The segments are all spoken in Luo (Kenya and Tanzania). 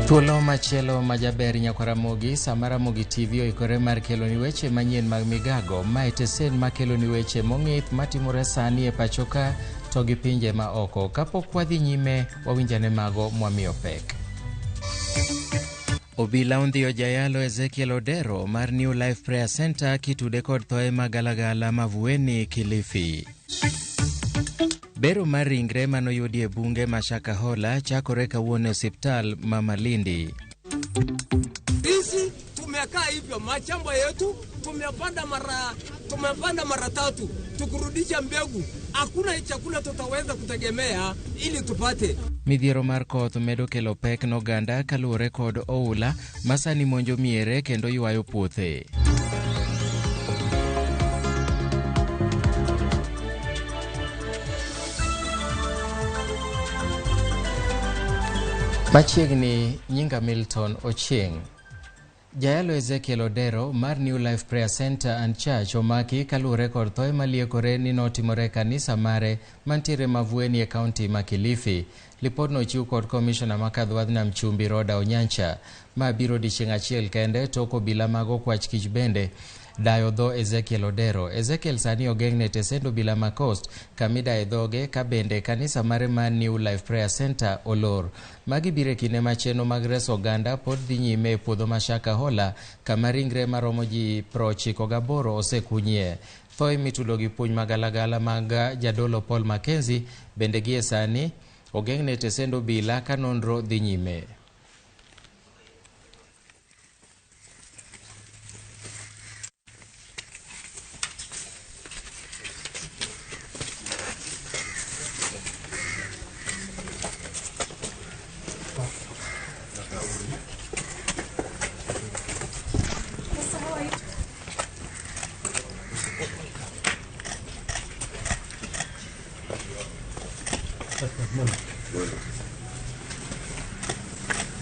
Thuolo machielo majaber nyakwa Ramogi, sama Ramogi TV oikore mar keloni weche manyien mag migago. Ma e tesen makeloni weche mong'ith matimore sani e pachoka to gi pinje ma oko. Kapok wadhi nyime, wawinjane mago mwamiyo pek. Obila ondhiyo jayalo Ezekiel Odero mar New Life Prayer Center kitude kod thoe magalagala Mavueni, Kilifi. Bero mar ringre manoyudi e bunge ma Shakahola chakore kawuono e osiptal ma Malindi. Sisi tumekaa hivyo, mashamba yetu tumepanda mara tatu, tukurudisha mbegu, hakuna chakula tutaweza kutegemea ili tupate. Midhiero mar koth medo kelo pek ne oganda kaluwore kod oula ma sani monjo miere kendo ywayo puothe. Machiegni nyinga Milton Ochieng. Jayalo Ezekiel Odero mar New Life Prayer Center and Church omaki kaluwore kod thoe maliekore ni notimore e kanisa mare mantiere Mavueni e kaunti ma Kilifi. Lipodno ochiw kod komishona ma Kadhwadh Nam Chumbi Roda Onyancha. Ma biro odiechieng' achiel kende tok obila mag okwach kich bende dayo dho Ezekiel Odero. Ezekiel sani ogeng'ne tesend obila ma Coast kamidaye dhoge ka bende kanisa mare mar New Life Prayer Center olor. Magi biro e kinde ma chenro mag reso oganda pod dhi nyime e puodho ma Shakahola kama ringre maromo ji 98 osekunyie. Thoe mitudo gi puonj magalagala mag jadolo Paul Mackenzie bende gie sani ogeng'ne tesend obila ka nonro dhi nyime.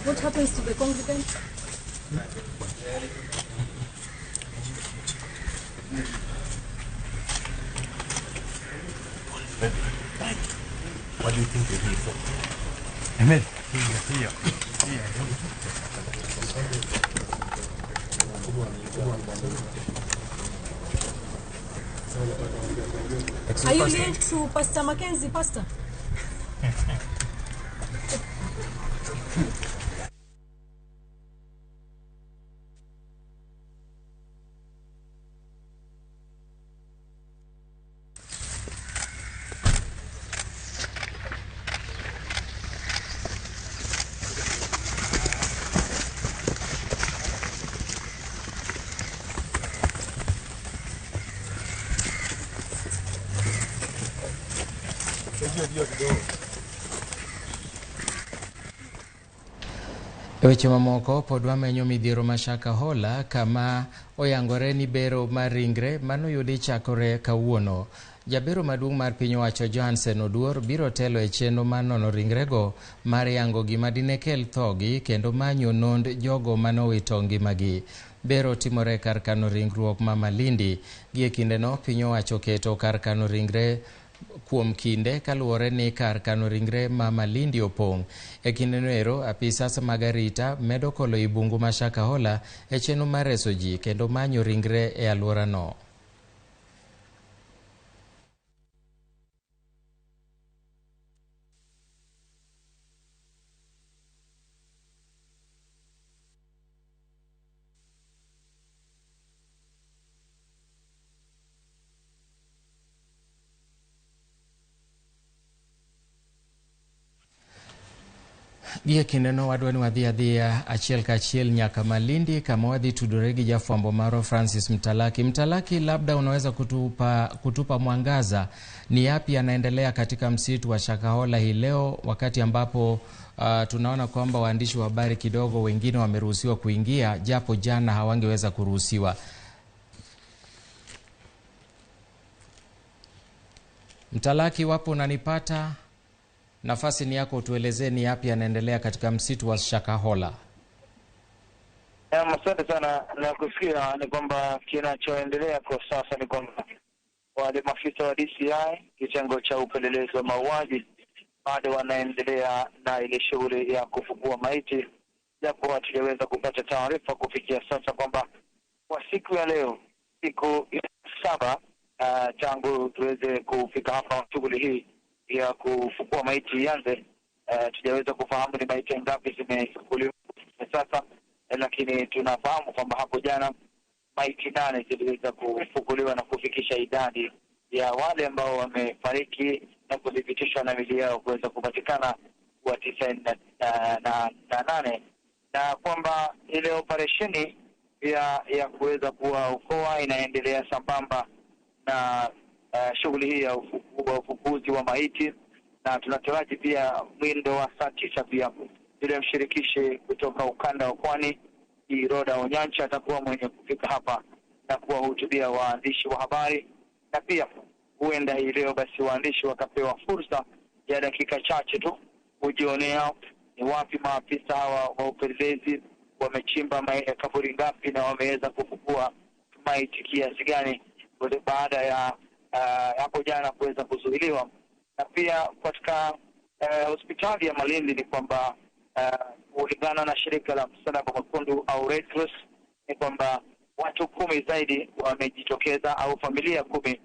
What happens to the congregants? What do you think you're here for? Ahmed. Are you linked to Pastor Mackenzie, Pastor? E weche mamoko pod wamenyo midhiero ma Shakahola kama oyangore ni bero mar ringre manoyudi chakore kawuono. Jabero maduong' mar piny owacho Johansen Oduor biro telo e chenro mar nono ringrego mar yango gima dine kel thogi kendo manyo nond jogo manowito ngimagi. Bero timore kar kano ringruok ma Malindi. Gie kindeno piny owacho oketo kar kano ringre kuom kinde kaluwore ni kar kano ringre ma Malindi opong'. E kindeno ero, apisas mag arita medo kolo i bungu ma Shakahola e chenro mar reso ji kendo manyo ringre e alworano. Gie kindeno wadwa ni wadhi adhiya achiel kachiel nyaka Malindi kama wadhi tudore gi jafwambo marwa Francis Mtalaki. Mtalaki, labda unaweza kutupa mwangaza ni yapi yanaendelea katika msitu wa Shakahola hii leo, wakati ambapo tunaona kwamba waandishi wa habari kidogo wengine wameruhusiwa kuingia japo jana hawangeweza kuruhusiwa. Mtalaki, wapo unanipata? Nafasi ni yako, tuelezee ni yapi yanaendelea katika msitu wa Shakahola. Asante sana. Na kusikia ni kwamba kinachoendelea kwa sasa ni kwamba wale maafisa wa DCI kitengo cha upelelezi wa mauaji bado wanaendelea na ile shughuli ya kufukua maiti, japo hatujaweza kupata taarifa kufikia sasa kwamba kwa siku ya leo, siku ya 7 tangu tuweze kufika hapa shughuli hii ya kufukua maiti ianze, tujaweza kufahamu ni maiti ngapi zimefukuliwa sasa, lakini tunafahamu kwamba hapo jana maiti 8 ziliweza kufukuliwa na kufikisha idadi ya wale ambao wamefariki na kuthibitishwa na miili yao kuweza kupatikana kwa 98, na kwamba ile operesheni ya kuweza kuwaokoa inaendelea sambamba na shughuli hii ya ufukuzi wa maiti, na tunataraji pia mwendo wa saa 9 pia yule mshirikishi kutoka ukanda wa Pwani Roda Onyancha atakuwa mwenye kufika hapa na kuwahutubia waandishi wa habari, na pia huenda hii leo basi waandishi wakapewa fursa ya dakika chache tu kujionea ni wapi maafisa hawa wa upelelezi wamechimba kaburi ngapi na wameweza kufukua maiti kiasi gani baada ya hapo jana kuweza kuzuiliwa. Na pia katika hospitali ya Malindi ni kwamba kulingana na shirika la Msalaba Mwekundu au Red Cross ni kwamba watu 10 zaidi wamejitokeza au familia 10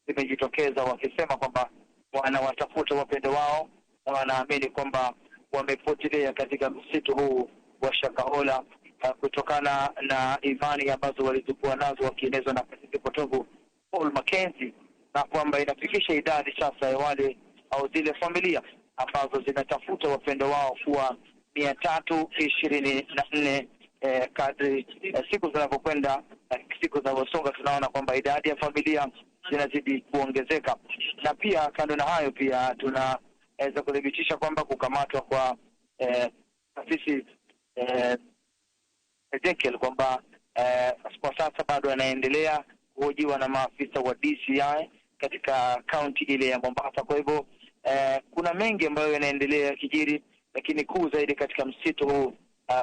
zimejitokeza wakisema kwamba wanawatafuta wapendo wao na wanaamini kwamba wamepotelea katika msitu huu wa Shakahola kutokana na imani ambazo walizokuwa nazo wakienezwa na kasisi potovu Paul Mackenzie, na kwamba inafikisha idadi sasa ya wale au zile familia ambazo zinatafuta wapendo wao kuwa 324. Kadri siku zinavyokwenda na siku zinavyosonga tunaona kwamba idadi ya familia zinazidi kuongezeka. Na pia kando na hayo pia tunaweza kudhibitisha kwamba kukamatwa kwa kasisi Ezekiel kwamba kwa sasa bado anaendelea kuhojiwa na maafisa wa DCI katika kaunti ile ya Mombasa. Kwa hivyo kuna mengi ambayo yanaendelea kijiri, lakini kuu zaidi katika msitu huu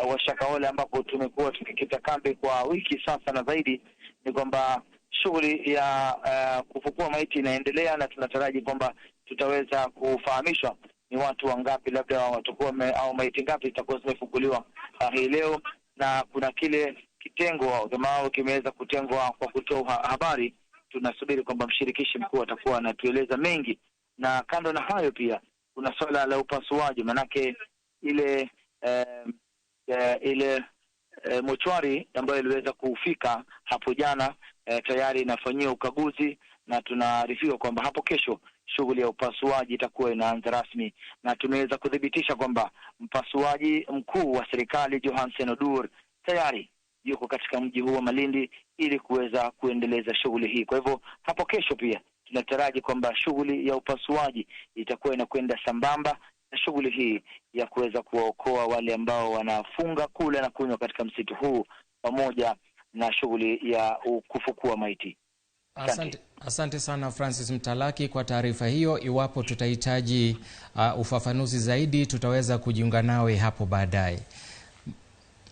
wa Shakahola ambapo tumekuwa tukikita kambi kwa wiki sasa na zaidi, ni kwamba shughuli ya kufukua maiti inaendelea, na tunataraji kwamba tutaweza kufahamishwa ni watu wangapi labda watakuwa au maiti ngapi zitakuwa zimefukuliwa hii leo. Na kuna kile kitengo au kimeweza kutengwa kwa kutoa habari, tunasubiri kwamba mshirikishi mkuu atakuwa anatueleza mengi. Na kando na hayo pia kuna swala la upasuaji, manake ile mochwari ambayo iliweza kufika hapo jana tayari inafanyiwa ukaguzi, na tunaarifiwa kwamba hapo kesho shughuli ya upasuaji itakuwa inaanza rasmi. Na tumeweza kudhibitisha kwamba mpasuaji mkuu wa serikali Johansen Odur tayari yuko katika mji huu wa Malindi ili kuweza kuendeleza shughuli hii. Kwa hivyo hapo kesho pia tunataraji kwamba shughuli ya upasuaji itakuwa inakwenda sambamba na shughuli hii ya kuweza kuwaokoa wale ambao wanafunga kula na kunywa katika msitu huu pamoja na shughuli ya kufukua maiti. Asante sana Francis Mtalaki kwa taarifa hiyo. Iwapo tutahitaji ufafanuzi zaidi tutaweza kujiunga nawe hapo baadaye.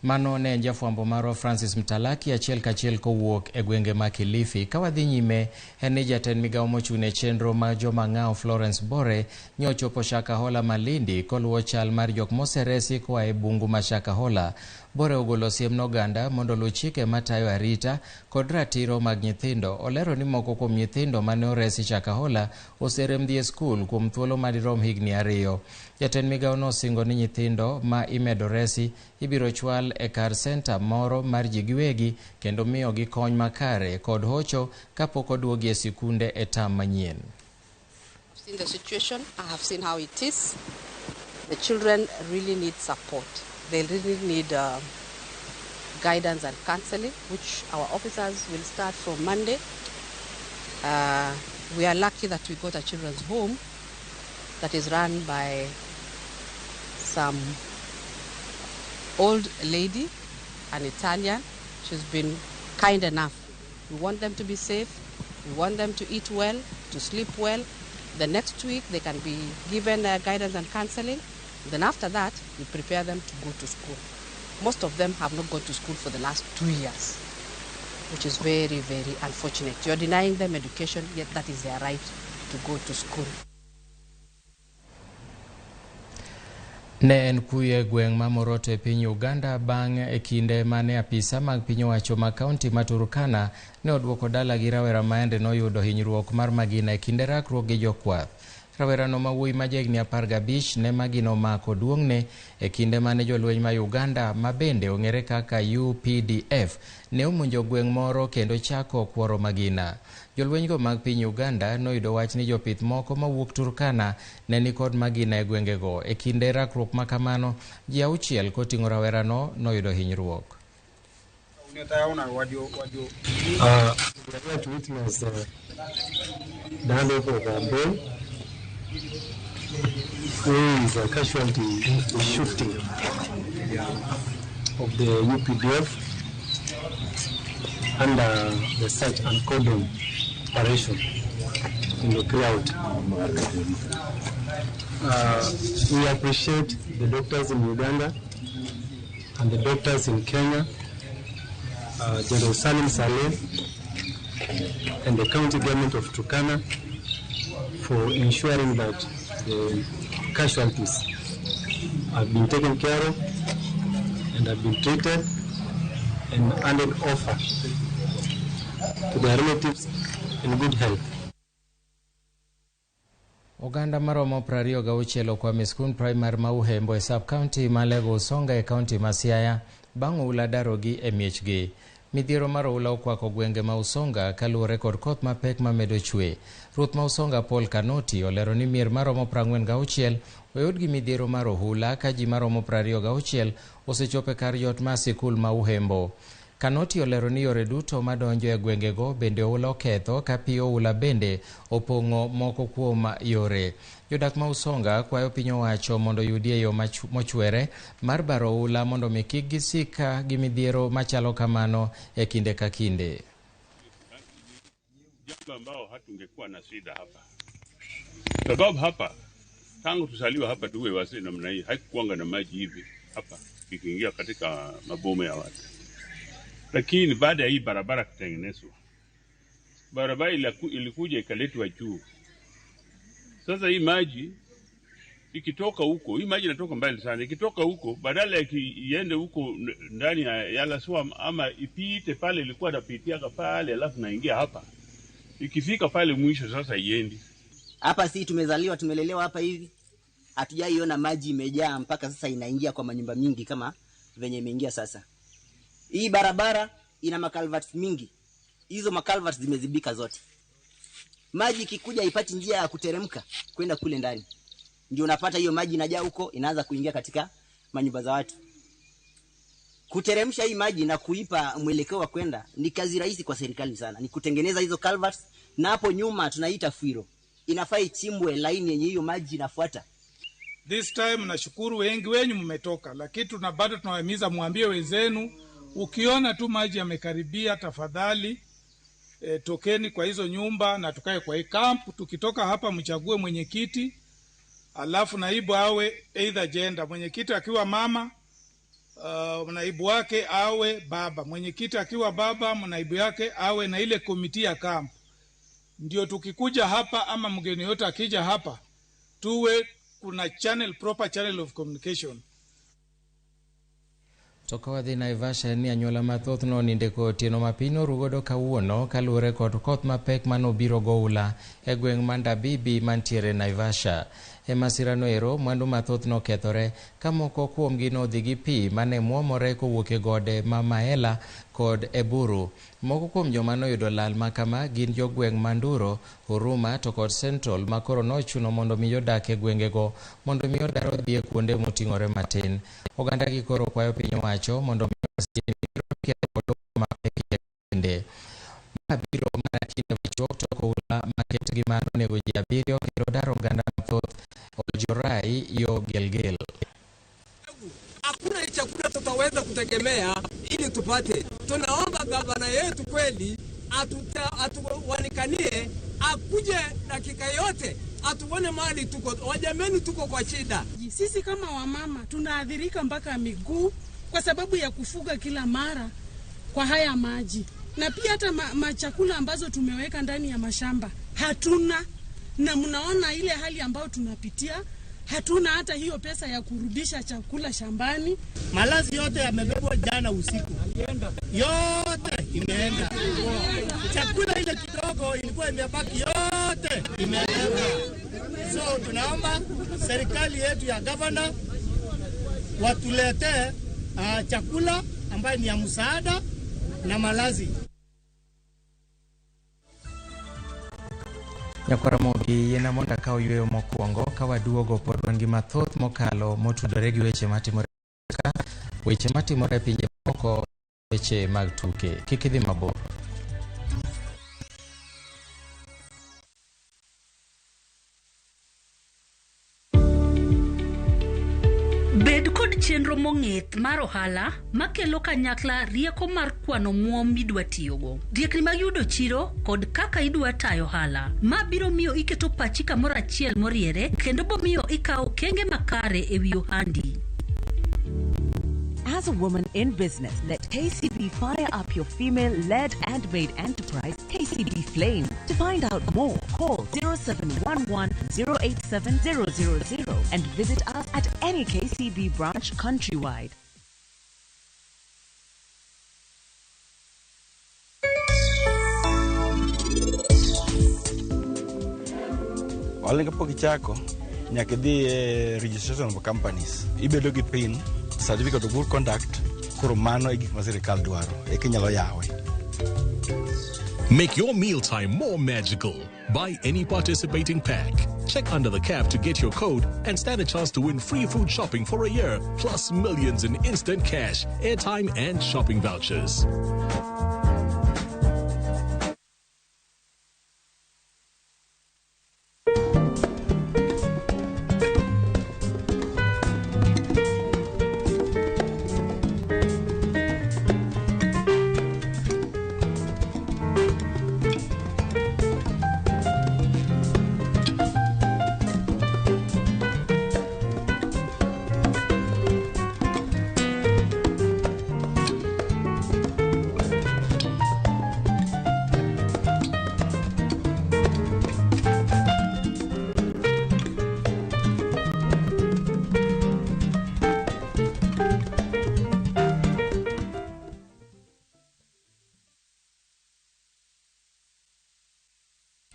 Mano ne jafwambo marwa Francis Mtalaki achiel kachiel kowuok e gwenge ma Kilifi. Ka wadhi nyime en ni jatend migawo mochung' ne chenro mag joma ng'awo Florence Bore nyochopo Shakahola Malindi koluwo chal mar jok moseresi koa e bungu ma Shakahola. Bore ogolo siem ne oganda mondo oluw chike matayo arita kod ratiro mag nyithindo. Olero ni moko kuom nyithindo mane oresi Shakahola oserem dhi e skul kuom thuolo madirom higni 2. Jatend migawo nosingo ni nyithindo ma imedo resi ibiro chwal e kar senta moro mar ji giwegi kendo miyogi kony makare kod hocho kapok oduogi e sikunde e tam manyien. I've seen the situation, I have seen how it is. The children really need support. They really need guidance and counseling, which our officers will start from Monday. We are lucky that we got a children's home that is run by some old lady, an Italian. She's been kind enough. We want them to be safe. We want them to eat well, to sleep well. The next week they can be given guidance and counseling. Then after that, we prepare them to go to school. Most of them have not gone to school for the last 2 years, which is very, very unfortunate. You're denying them education, yet that is their right to go to school. Ne en kuyo e gweng' ma Moroto e piny Uganda bang' e kinde mane apisa mag piny owacho ma kaunti ma Turkana ne oduoko dalagi rawera maende noyudo hinyruok mar magina e kinde rakruok gi jokwath. Rawerano ma wuoyi ma jahigni 15 ne magina omako duong'ne e kinde mane jolweny ma Uganda ma bende ong'ere kaka UPDF ne omonjo gweng' moro kendo chako kworo magina. Jolwenygo mag piny Uganda noyudo wach ni jopith moko mawuok Turkana ne nikod magina e gwengego. E kinde rakruok ma kamano, ji 6 koting'o rawerano noyudo hinyruok. We are here to witness the handover of our boy, who is a casualty in the shooting of the UPDF under the search and cordon operation in the crowd. We appreciate the doctors in Uganda and the doctors in Kenya, General Salim Saleh and the county government of Turkana for ensuring that the casualties have been taken care of and have been treated and handed over to their relatives in good health. Oganda maromo 26 okwamo e skund primar ma Uhembo e sub-county ma Lego Usonga e kaunti ma Siaya bang' oula darogi e miechgi. Midhiero mar oula okwako gwenge ma Usonga kaluwore kod koth mapek mamedo chwe. Ruoth ma Usonga Paul Kanoti olero ni mier maromo 46 oyud gi midhiero mar ohula ka ji maromo 26 osechopo e kar jot mar sikul ma Uhembo. Kanoti olero ni yore duto madonjo e gwengego bende oula oketho ka pi oula bende opong'o moko kuom yore. Jodak ma Usonga kwayo piny owacho mondo oyudie yo mochwere mar baro oula mondo mi kik gisik gi midhiero machalo kamano e kinde ka kinde. Jambo ambao hatungekuwa na shida hapa, sababu hapa tangu tusaliwa hapa tuwe wazee namna hii, haikuwanga na maji hivi hapa ikiingia katika maboma ya watu. Lakini baada ya hii barabara kutengenezwa, barabara ilikuja ikaletwa juu. Sasa hii maji ikitoka huko, hii maji inatoka mbali sana, ikitoka huko badala ya iende huko ndani ya Yala Swam ama ipite pale ilikuwa inapitia pale alafu naingia hapa, ikifika pale mwisho sasa iendi. Hapa si tumezaliwa tumelelewa hapa hivi, hatujaiona maji imejaa mpaka sasa inaingia kwa manyumba mingi kama venye imeingia sasa. Hii barabara ina makalvats mingi. Hizo makalvats zimezibika zote. Maji ikikuja ipati njia ya kuteremka kwenda kule ndani. Ndio unapata hiyo maji inajaa huko, inaanza kuingia katika manyumba za watu. Kuteremsha hii maji na kuipa mwelekeo wa kwenda ni kazi rahisi kwa serikali sana. Ni kutengeneza hizo culverts, na hapo nyuma tunaita fuiro. Inafaa ichimbwe line yenye hiyo maji inafuata. This time nashukuru wengi wenyu mmetoka, lakini tuna bado tunawahimiza muambie wenzenu, ukiona tu maji yamekaribia tafadhali tokeni kwa hizo nyumba na tukae kwa hii camp. Tukitoka hapa mchague mwenyekiti, alafu naibu awe either gender. Mwenyekiti akiwa mama, naibu wake awe baba. Mwenyekiti akiwa baba, naibu yake awe na ile komiti ya camp. Ndio tukikuja hapa ama mgeni yote akija hapa, tuwe kuna channel, proper channel of communication. To ka wadhi Naivasha ni anyuola mathoth noninde ko otieno mapiny orugodo kawuono kaluwore kod koth mapek manobiro goula e gweng' ma Ndabibi mantiere Naivasha. E masirano ero, mwandu mathoth nokethore ka moko kuomgi nodhi gi pi mane muomore kowuok e gode ma Maela kod Eburu. Moko kuom joma noyudo lal makama gin jogweng' Manduro, Huruma to kod Central ma koro nochuno mondo mi jodak e gwengego mondo mi odar odhi e kuonde moting'ore matin. Oganda gi koro kwayo piny owacho mondo mi mapek. Ma biro mana kinde machuok tok oula maket gi mano onego ji 7 kendo daro oganda mathoth Oljorai yo Gilgil. Hakuna chakula tutaweza kutegemea ili tupate. Tunaomba gavana yetu kweli atuwanikanie, akuje dakika yote atuone mali tuko, wajameni tuko kwa shida. Sisi kama wamama tunaathirika mpaka miguu kwa sababu ya kufuga kila mara kwa haya maji, na pia hata machakula ambazo tumeweka ndani ya mashamba hatuna, na mnaona ile hali ambayo tunapitia, hatuna hata hiyo pesa ya kurudisha chakula shambani. Malazi yote yamebebwa jana usiku, yote imeenda. Chakula ile kidogo ilikuwa imebaki yote imeenda. So tunaomba serikali yetu ya governor watuletee chakula ambayo ni ya msaada na malazi. Nyakwaramogi yiena mondo akaw yweyo mokwongo ka waduogo pod wan gi mathoth mokalo motudore gi weche matimore ka weche matimore e pinje moko, weche mag tuke. Kik idhi mabor. Bed kod chenro mong'ith mar ohala makelo kanyakla rieko mar kwano muom midwa tiyogo, riekni mag yudo chiro kod kaka idwa tayo ohala. Ma biro miyo iketo pachi kamoro achiel moriere kendo bomiyo ikawo okenge makare ewi ohandi. As a woman in business, let KCB fire up your female-led and made enterprise, KCB Flame. To find out more, call 0711 087 000 and visit us at any KCB branch countrywide. Ohala kapok ichako, nyaka idhi e registration of companies. Ibedo gi PIN, certificate of good conduct, koro mano e gik ma sirikal dwaro, eka inyalo yawe. Make your mealtime more magical. Buy any participating pack. Check under the cap to get your code and stand a chance to win free food shopping for a year, plus millions in instant cash, airtime, and shopping vouchers.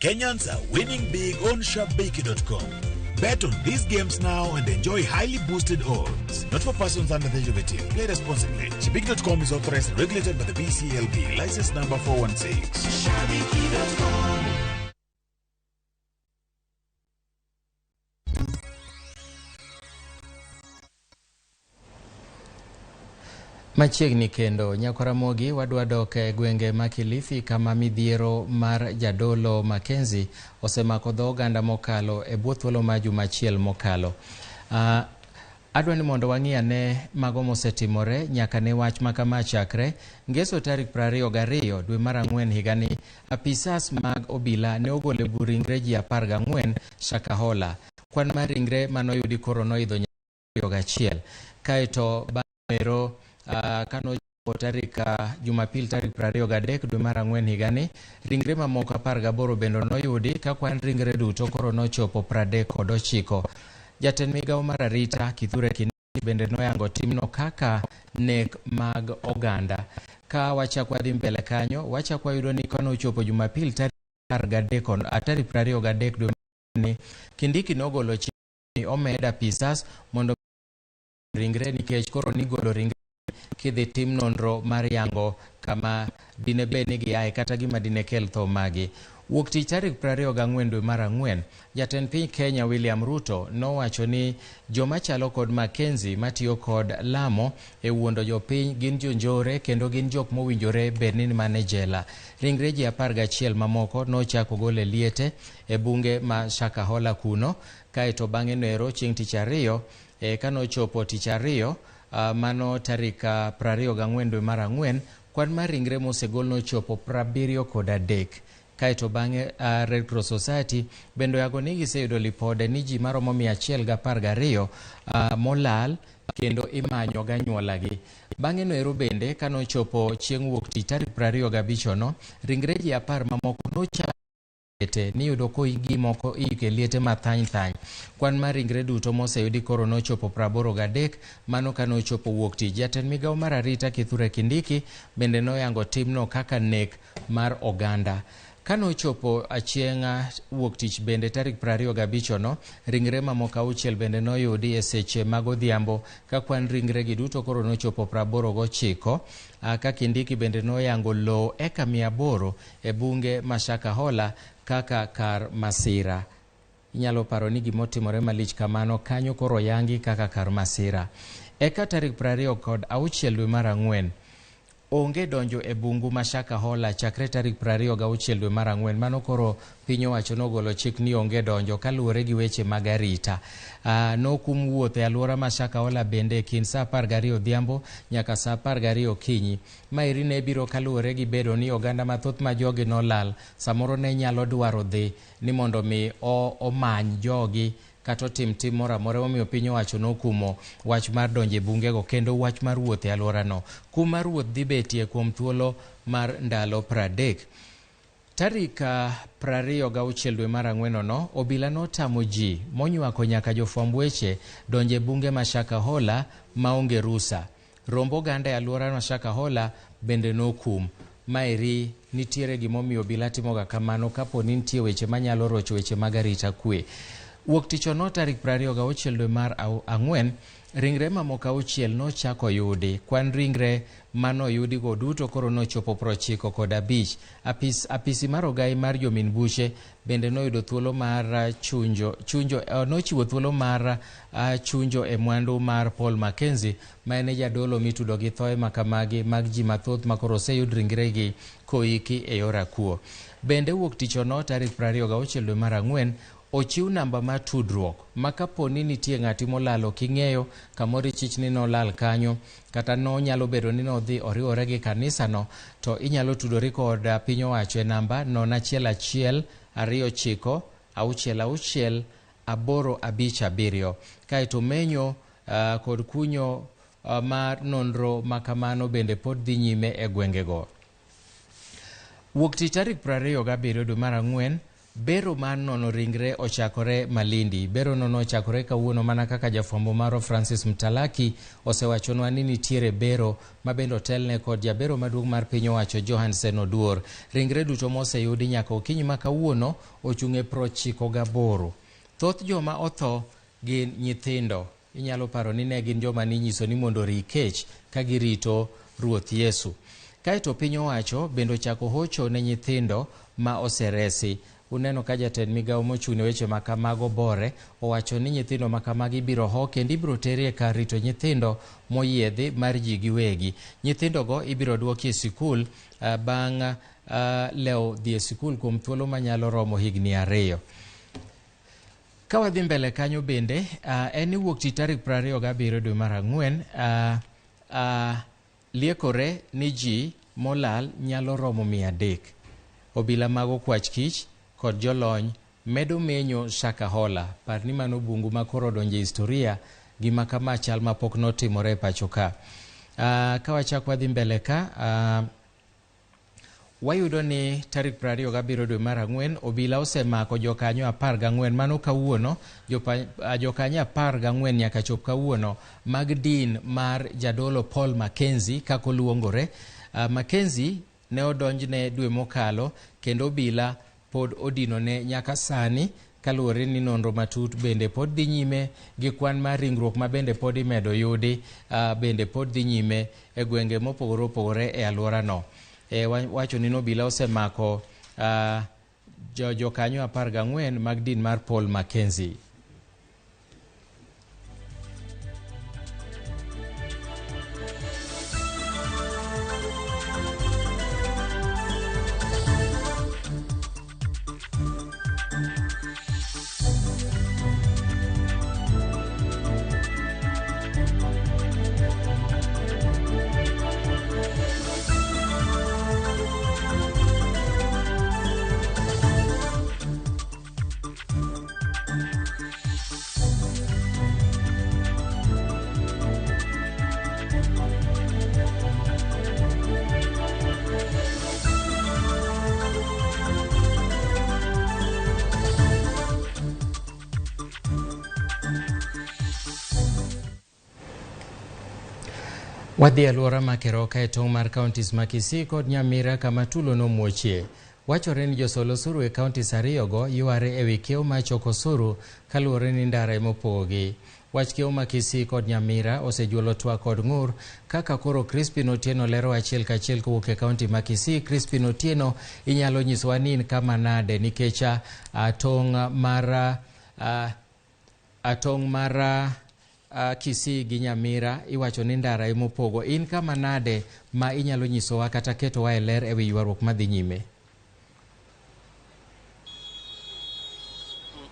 Kenyans are winning big on Shabiki.com. Bet on these games now and enjoy highly boosted odds. Not for persons under the age of 18. Play responsibly. Shabiki.com is authorized and regulated by the BCLB. License number 416. Shabiki.com. Machiegni kendo Nyakwaramogi wadwa dok e gwenge ma Kilifi kama midhiero mar jadolo Mackenzie osemako dho oganda mokalo e bwo thuolo ma juma achiel mokalo. Adwa ni mondo wang'i ane mago mosetimore nyaka ne wach makama chakre ngeso tarik 22 dwe mar 4 higani. Apisas mag obila ne ogolo e bur ringre ji 14 Shakahola. Kwan mar ringre manoyudi koro noidho 21. Kaeto bang'ero kano tarik Jumapil tarik 23 dwe mar 4 higani, ringre mamoko 18 bende noyudi ka kwan ringre duto koro nochopo 39. Jatend migawo mar arita Kithure Kindiki bende noyango timno kaka nek mag oganda. Ka wachako wadhi mbele kanyo, wachako wayudo ni kano ochopo Jumapil tarik 23 dwe ni Kindiki nogolo chik ni omed apisas mondo ringre nikech koro nigolo ringre kidhi tim nonro mar yango kama dine bed ni giaye kata gima dine kel tho magi. Wuok tich tarik 24 dwe mar ang'wen, jatend piny Kenya William Ruto nowacho ni joma chalo kod Mackenzie matiyo kod lamo e wuondo jopiny gin jonjore kendo gin jok mowinjore bed ni mana e jela. Ringre ji 11 mamoko nochako gol e liete e bunge ma Shakahola kuno, kaeto bang'e noero chieng' tich ariyo kanochopo tich ariyo mano tarik 24 dwe mar ang'wen, kwan mar ringre mosegol nochopo 73. Kaeto bang'e Red Cross Society bende oyango ni giseyudo lipode ni ji maromo 112 molal kendo imanyo ganyuolagi. Bang'e noero bende kanochopo chieng' wuok tich tarik 25 no, ringre ji 10 mamoko nochako niyudo koigi moko iiko e liete mathany thany. Kwan mar ringre duto moseyudi koro nochopo 83, mano kanochopo wuok tich. Jatend migawo mar arita Kithure Kindiki bende noyango timno kaka nek mar oganda. Kanochopo chieng' wuok tich bende tarik 25 no, ringre mamoko 6 bende noyudi e seche mag odhiambo ka kwan ringre gi duto koro nochopo 89. Ka Kindiki bende noyango lowo eka 800 e bunge ma Shakahola kaka kar masira. Inyalo paro ni gimotimore malich kamano kanyo koro yangi kaka kar masira. Eka tarik 26 dwe mar ang'wen, onge donjo e bungu ma Shakahola chakre tarik 26 dwe mar ang'wen. Mano koro piny owacho nogolo chik ni onge donjo kaluwore gi weche mag arita. Nokum wuoth e alwora ma Shakahola bende e kind saa 12 odhiambo nyaka saa 12 okinyi. Maeri ne biro kaluwore gi bedo ni oganda mathoth ma jogi nolal samoro ne nyalo dwaro dhi ni mondo mi omany jogi kata otim tim moro amora, emomiyo piny owacho nokumo wach mar donjo e bungego kendo wach mar wuoth e alworano. Kum mar wuoth dhi betie kuom thuolo mar ndalo 30. Tarik 26 dwe mar ang'wen no, obila notamo ji monywako nyaka jofwamb weche donjo e bunge ma Shakahola maonge rusa. Romb oganda e alwora ma Shakahola bende nokum. Maeri nitiere gimomiyo obila timoga kamano kapo ni nitie weche manyalo rocho weche mag arita kwe. Wuok tich ono tarik 26 dwe mar ang'wen, ringre mamoko 6 nochako yudi. Kwan ringre manoyudigo duto koro nochopo 95. Apisi mar ogai mar jomin buche bende noyudo thuolo mar nochiwo thuolo mar chunjo e mwandu mar Paul Mackenzie ma en jadolo mitudo gi thoe makamagi mag ji mathoth makoro oseyud ringregi koiki e yor akuo. Bende wuok tich ono tarik 26 dwe mar ang'wen, ochiw namba mar tudruok ma kapo ni nitie ng'ati molalo king'eyo kamoro ichich ni nolal kanyo kata nonyalo bedo ni nodhi oriwore gi kanisano, to inyalo tudori kod piny owacho e namba 011 29 66 857. Kaeto menyo kod kunyo mar nonro makamano bende pod dhi nyime e gwengego. Wuok tich tarik 27 dwe mar ang'wen, bero mar nono ringre ochakore Malindi. Bero nono ochakore kawuono mana kaka jafwambo marwa Francis Mtalaki osewachonwa ni nitiere bero ma bende otelne kod jabero maduong' mar piny owacho Johansen Oduor. Ringre duto moseyudi nyaka okinyi ma kawuono ochung' e 98. Thoth joma otho gin nyithindo. Inyalo paro ni ne gin joma ninyiso ni mondo ori kech ka girito Ruoth Yesu. Kaeto piny owacho bende ochako hocho ne nyithindo ma oseresi. Uneno ka jatend migawo mochung' ne weche makamago Bore owacho ni nyithindo makamagi ibiro ho kendo ibiro teri e kar rito nyithindo moyiedhi mar ji giwegi. Nyithindogo ibiro duoki e sikul bang' lewo dhi e sikul kuom thuolo manyalo romo higni 2. Ka wadhi mbele kanyo bende, en ni wuok tich tarik 27 dwe mar ang'wen, liekore ni ji molal nyalo romo 300. Obila mag okwach kich kod jolony medo menyo Shakahola. Par ni mano bungu ma koro odonjo e historia, gima kama chal mapok notimore e pacho ka. Ka wachak wadhi mbele ka, wayudo ni tarik 27 dwe mar ang'wen, obila osemako jokanyo 14. Mano kawuono, jokanyo 14 nyaka chop kawuono mag din mar jadolo Paul Mackenzie kaka oluongore. Mackenzie ne odonjne dwe mokalo kendo obila pod odinone nyaka sani Kaluwore ni nonro matut bende pod dhi nyime gi kwan mar ringruok ma bende pod imedo yudi bende pod dhi nyime e gwenge mopogore opogore e alworano. Wacho ni obila osemako jokanyo 14 mag din mar Paul Mackenzie. Wadhi e alwora ma Keroka e tong' mar counties ma Kisii kod Nyamira kama tulo nomuochie. Wachore ni josol osuru e counties ariyogo yware ewi kiewo mar choko osuru kaluwore ni ndara emopogogi. Wach kiewo ma Kisii kod Nyamira osejuolo twak kod ng'ur kaka koro Crispin Otieno lero achiel kachiel kowuok e county ma Kisii. Crispin Otieno, inyalo nyisowa ni in kama nade nikech tong' mar Kisii gi Nyamira iwacho ni ndara emopogo. In kama nade ma inyalo nyisowa kata ketowa e ler ewi ywaruok madhi nyime?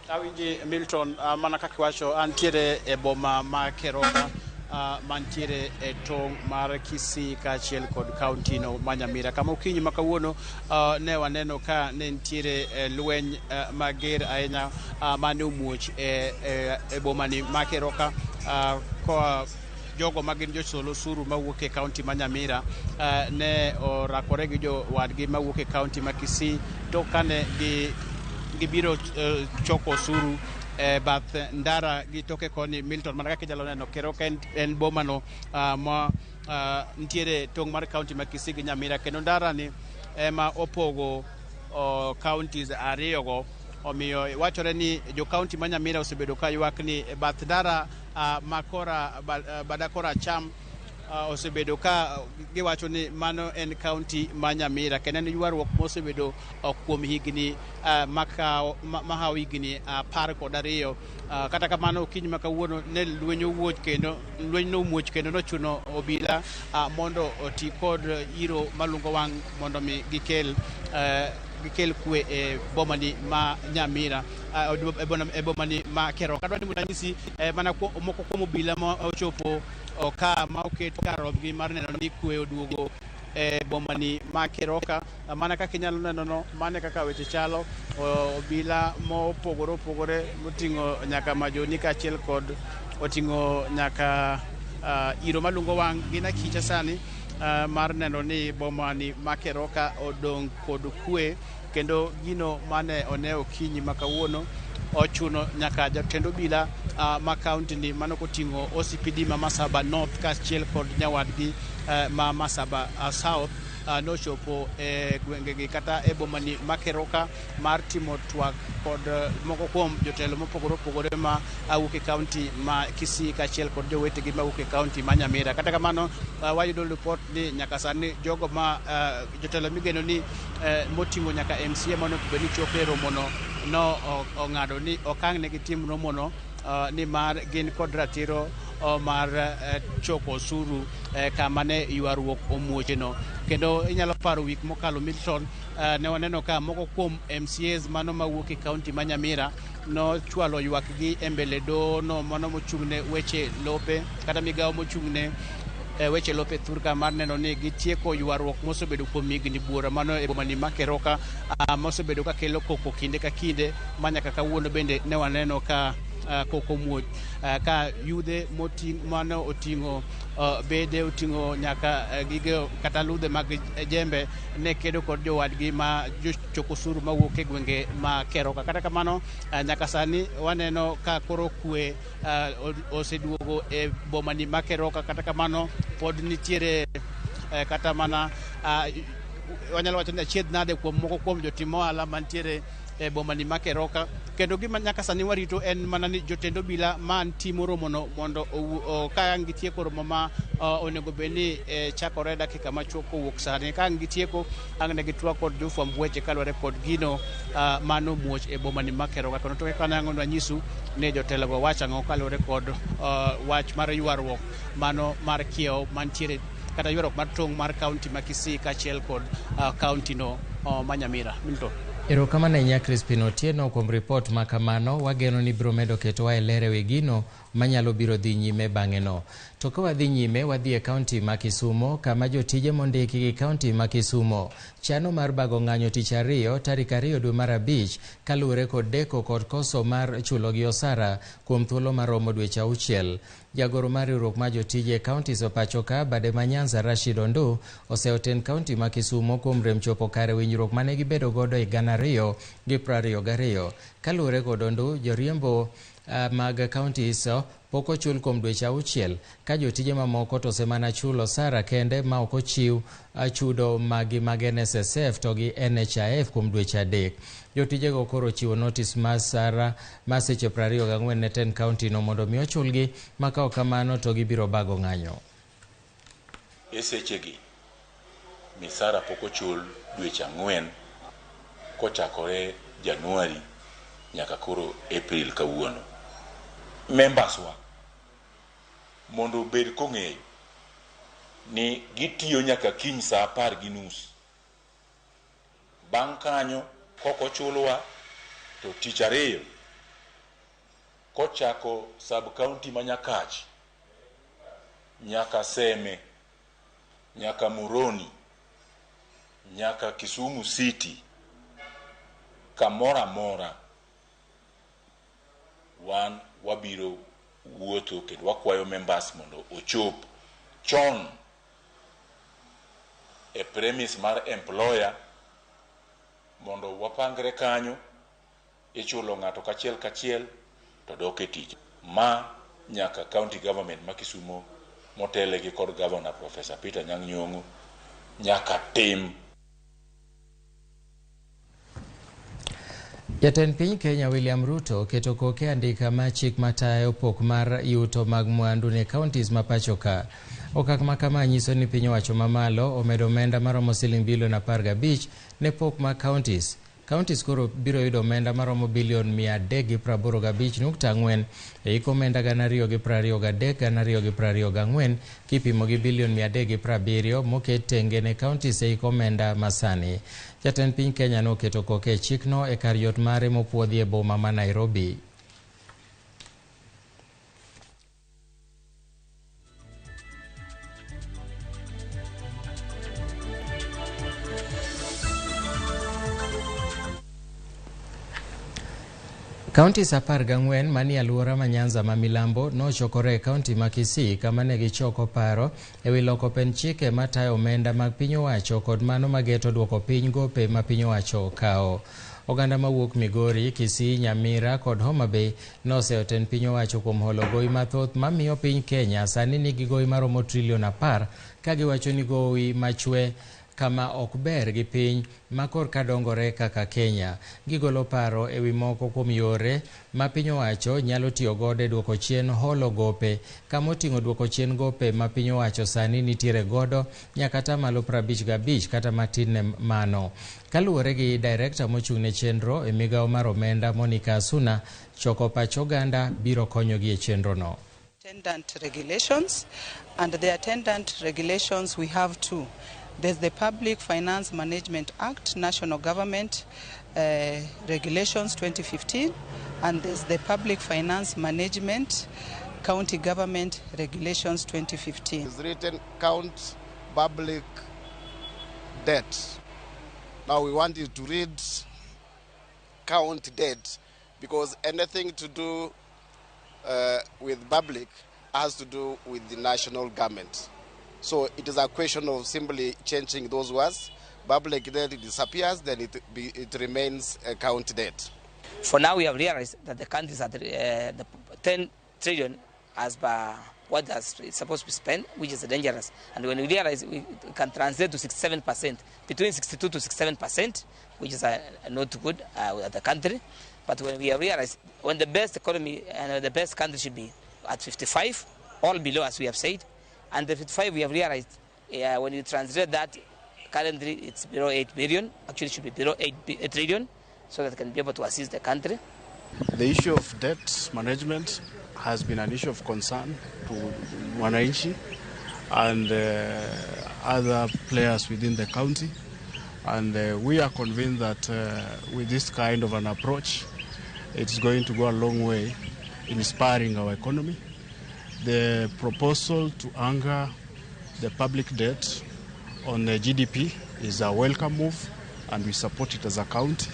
Awinji Milton, mana kaka iwacho, antiere e boma ma Keroka mantiere e tong' mar Kisii kaachiel kod kaunti no ma Nyamira. Kama okinyi ma kawuono ne waneno ka ne nitiere lweny mager ahinya mane omuoch e bomani ma Keroka koa jogo magin josol osuru mawuok e kaunti ma Nyamira ne orakore gi jowadgi mawuok e kaunti ma Kisii to kane gibiro choko osuru e bath ndara gi toke koni. Milton, mana kaka inyalo neno, Keroka en boma no ma nitiere tong' mar kaunti ma Kisii gi Nyamira, kendo ndara ni ema opogo counties ariyogo. Omiyo wachore ni jo kaunti ma Nyamira osebedo ka ywak ni e bath ndara ma kora bada kora acham osebedo ka giwacho ni mano en kaunti ma Nyamira, kendo en ywaruok mosebedo kuom higni mahawo higni 12. Kata kamano okinyi ma kawuono ne lweny owuoch kendo lweny nomuoch kendo nochuno obila mondo oti kod iro malungo wang' mondo mi gikel kwe e bomani ma Nyamira, e bomani ma Keroka. Adwa ni mondo anyisi mana moko kuom obila ma ochopo ka ma oket kar rombgi mar neno ni kwe oduogo e bomani ma Keroka. Mana kaka inyalo neno no, mane kaka weche chalo. Obila mopogore opogore moting'o nyaka majoni kaachiel kod oting'o nyaka iro malungo wang' gin akicha sani mar neno ni bomani ma Keroka odong' kod kwe, kendo gino mane one okinyi ma kawuono ochuno nyaka jatend obila ma kaunti ni mano koting'o OCPD ma Masaba North kaachiel kod nyawadgi ma Masaba South nochopo e gwengegi kata e bomani ma Keroka mar timo twak kod moko kuom jotelo mopogore opogore ma wuok e kaunti ma Kisii kaachiel kod jowetegi mawuok e kaunti ma Nyamira. Kata kamano wayudo ripot ni nyaka sani jogo ma jotelo migeno ni moting'o nyaka MCA mano bed ni chopo e romono no ong'ado ni okang' ne gitim romono nimar gin kod ratiro mar choko osuru kama ne ywaruok omuocheno. Kendo inyalo paro wik mokalo Milton, ne waneno ka moko kuom MCAs mano mawuok e kaunti ma Nyamira nochwalo ywakgi e mbele doho no mano mochung'ne weche lope kata migawo mochung'ne weche lope thurka mar neno ni gitieko ywaruok mosebedo kuom higni buora mano e bomani ma Keroka mosebedo ka kelo koko kinde ka kinde ma nyaka kawuono bende ne waneno ka koko muoch ka yudhe mano oting'o bede oting'o nyaka gige kata ludhe mag jembe ne kedo kod jowadgi ma jochok osuru mawuok e gwenge ma Keroka. Kata kamano nyaka sani waneno ka koro kwe oseduogo e bomani ma Keroka. Kata kamano pod nitiere kata mana wanyalo wacho ni achiedh nade kuom moko kuom jotim ohala mantiere e bomani ma Keroka. Kendo gima nyaka sani warito en mana ni jotend obila man timo romono mondo ka ang' gitieko romo ma onego bed ni chakore dakika machuok kowuok sani. Ka ang' gitieko, ang' ne gitwak kod jofwamb weche kaluwore kod gino mano muoch e bomani ma Keroka. Kendo toke kane ang' wanyisu ni jotelogo wacho ang'o kaluwore kod wach mar ywaruok mano mar kiewo mantiere kata ywaruok mar tong' mar kaunti ma Kisii kaachiel kod kaunti no ma Nyamira. Milton. Erokamano ahinya Crispin Otieno kuom ripot ma kamano. Wageno ni biro medo ketowa e ler e wi gino manyalo biro dhi nyime bang'e no. To ka wadhi nyime, wadhi e kaunti ma Kisumo kama jotije mondiki gi kaunti ma Kisumo chano mar bago ng'anyo tich ariyo tarik 2 dwe mar 5 kaluwore kod deko kod koso mar chulogi osara kuom thuolo maromo dweche 6. Jagoro mar riwruok mar jotije e kauntis e pacho ka bade ma Nyanza Rashid Ondo oseoten kaunti ma Kisumo kuom rem chopo kare winjruok mane gibedo godo e 2022. Kaluwore kod Ondo, joriembo mag kauntis pok ochul kuom dweche 6 ka jotije mamoko to osemana chulo osara kende ma ok ochiw chudo magi mag NSSF to gi NHIF kuom dweche 3. Jotijego koro ochiwo notis mar sara mar seche 24 ne tend kaunti no mondo mi ochulgi, ma ka ok kamano to gibiro bago ng'anyo. E sechegi misara pok ochul dweche 4 kochakore Januari nyaka koro April kawuono. Members wa mondo obed kong'eyo ni gitiyo nyaka kiny saa 10:30. Bang' kanyo kok ochulwa to tich ariyo kochako sub county ma Nyakach nyaka Seme nyaka Muroni nyaka Kisumu City kamoro amora wan wabiro wuotho kendo wakwayo members mondo ochop chon e premise mar employer mondo wapangre kanyo, ichulo ng'ato kachiel kachiel to dok e tich. Ma nyaka county government ma Kisumo motele gi kod governor Professor Peter Anyang' Nyong'o nyaka tim. Jatend piny Kenya William Ruto oketo koke andika mar chik matayo pok mar yuto mag mwandu ne counties ma pacho ka. Okang' ma kama nyiso ni piny owacho mamalo omedo omenda maromo siling bilion 15 ne pok mag counties. Counties koro biro yudo omenda maromo bilion 385.4 e hik omenda 2023-2024 kipimo gi bilion 370 moket tenge ne counties e hik omenda masani. Jatend piny Kenya noketo koke e chikno e kar yot mare mopuodhi e boma ma Nairobi. Counties 14 manie alwora ma Nyanza ma Milambo nochokore e kaunti ma Kisii kama ne gichoko paro e wi loko pend chike matayo omenda mag piny owacho kod mano mageto duoko piny gope ma piny owacho okawo. Oganda mawuok Migori, Kisii, Nyamira kod Homa Bay noseyo tend piny owacho kuom holo gowi mathoth mamiyo piny Kenya sani nigi gowi maromo trilion 10 ka giwacho ni gowi machwe kama ok ber gi piny ma korka dongore kaka Kenya. Gigolo paro e wi moko kuom yore ma piny owacho nyalo tiyo godo e duoko chien holo gope, kama oting'o duoko chien gope ma piny owacho sani nitiere godo nyaka atamalo 55 kata matin ne mano. Kaluwore gi director mochung' ne chenro e migawo mar omenda Monica Asuna, choko pach oganda biro konyogi e chenrono. Attendant regulations, and the attendant regulations we have two. There's the Public Finance Management Act, National Government Regulations 2015, and there's the Public Finance Management County Government Regulations 2015. It's written count public debt. Now we want you to read count debt, because anything to do with public has to do with the national government. So it is a question of simply changing those words. Public debt disappears, then it remains a county debt. For now, we have realized that the countries at the 10 trillion as per what is supposed to be spent, which is dangerous. And when we realize we can translate to 67%, between 62 to 67%, which is not good at the country. But when we realize when the best economy and the best country should be at 55, all below, as we have said, and the 55 we have realized when you translate that, currently it's below 8 billion, actually it should be below 8 trillion, so that can be able to assist the country. The issue of debt management has been an issue of concern to wananchi and other players within the county. And we are convinced that with this kind of an approach, it's going to go a long way in inspiring our economy. The proposal to anchor the public debt on the GDP is a welcome move, and we support it as a county.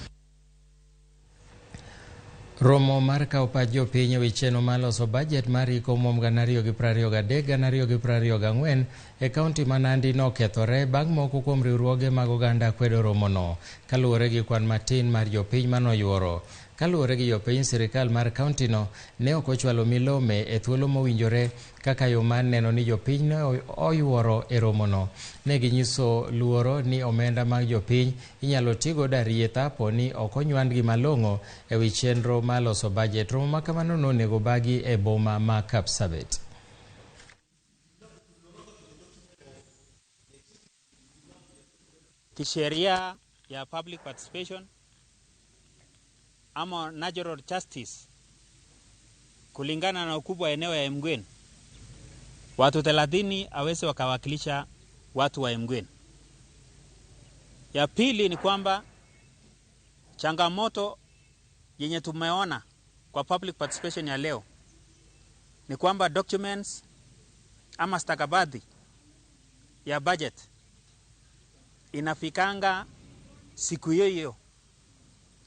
Romo mar kawo pach jopiny ewi chenro mar loso bajet mar hik omuom 2023-2024 e kaunti ma Nandi nokethore bang' moko kuom riwruoge mag oganda kwedo romono kaluwore gi kwan matin mar jopiny manoyuoro. Kaluwore gi jopiny, sirikal mar kauntino ne ok ochwalo milome e thuolo mowinjore kaka yo mar neno ni jopiny ne oyuoro e romono. Ne ginyiso luoro ni omenda mag jopiny inyalo tigo arietha po ni ok onywandgi malong'o e wi chenro mar loso bajet. Romo ma kamano nonego bagi e boma ma Kapsabet. Kisheria ya public participation ama natural justice kulingana na ukubwa eneo ya Emgwen, watu 30 aweze wakawakilisha watu wa Emgwen. Ya pili ni kwamba changamoto yenye tumeona kwa public participation ya leo ni kwamba documents ama stakabadhi ya budget inafikanga siku hiyo hiyo,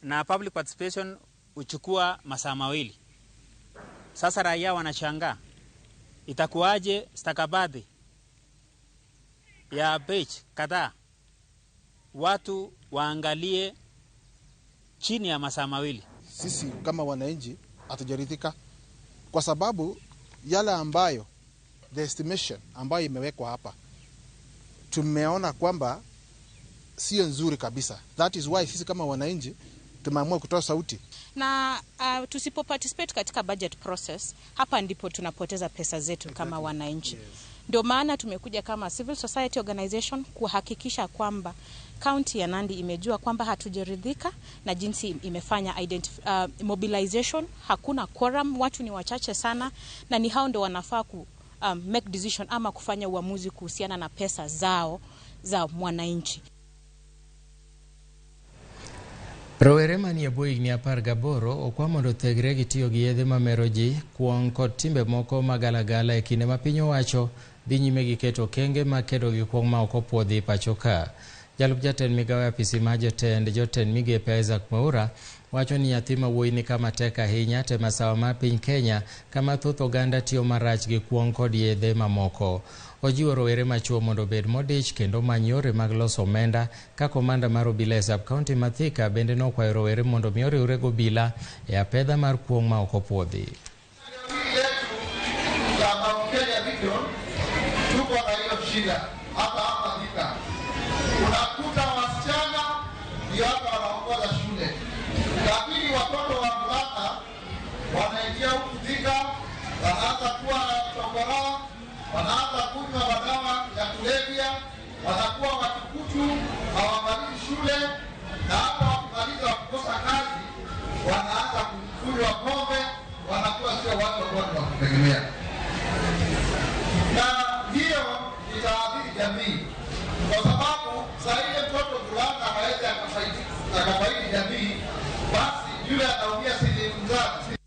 na public participation uchukua masaa mawili. Sasa raia wanashangaa itakuwaje stakabadhi ya page kadhaa watu waangalie chini ya masaa mawili. Sisi kama wananchi hatujaridhika kwa sababu yale ambayo the estimation ambayo imewekwa hapa tumeona kwamba sio nzuri kabisa. That is why sisi kama wananchi tumeamua kutoa sauti. Na tusipo participate katika budget process, hapa ndipo tunapoteza pesa zetu kama wananchi. Ndio maana tumekuja kama civil society organization kuhakikisha kwamba county ya Nandi imejua kwamba hatujaridhika na jinsi imefanya mobilization. Hakuna quorum, watu ni wachache sana, na ni hao ndio wanafaa ku make decision ama kufanya uamuzi kuhusiana na pesa zao za mwananchi. Rowere manie bwo higni 18 okwa mondo othegre gi tiyo gi yedhe mamero ji, kuong' kod timbe moko magalagala e kinde ma piny owacho dhi nyime gi keto okenge mag kedo gi kuong' ma ok opuodhi pacho ka. Jalup jatend migawo e apisi mar jotend jotend migepe Isaac Mwaura wacho ni nyathi ma wuoyi ni kama tek ahinya te masawa mar piny Kenya kama thoth oganda tiyo marach gi kuong' kod yedhe mamoko. Ojiwo rowere machuo mondo obed modich kendo many yore mag loso omenda ka komanda mar obila e sub-county ma Thika bende nokwayo rowere mondo mi oriwre gi obila e apedha mar kuong' ma ok opuodhi. Unakuta wasichana ndio hapa wanaongoza shule, lakini watoto wa mvulana wanaingia huku Thika, wanaanza kuwa chokoraa, wanaanza kunywa madawa ya kulevya, wanakuwa watukutu, hawamalizi shule, na hata wakimaliza wakikosa kazi wanaanza kunywa pombe, wanakuwa sio watu ambao ni wa kutegemea, na hiyo itaathiri jamii. Kwa sababu saa ile mtoto mvulana hawezi akafaidi jamii, basi yule anaumia si mzazi.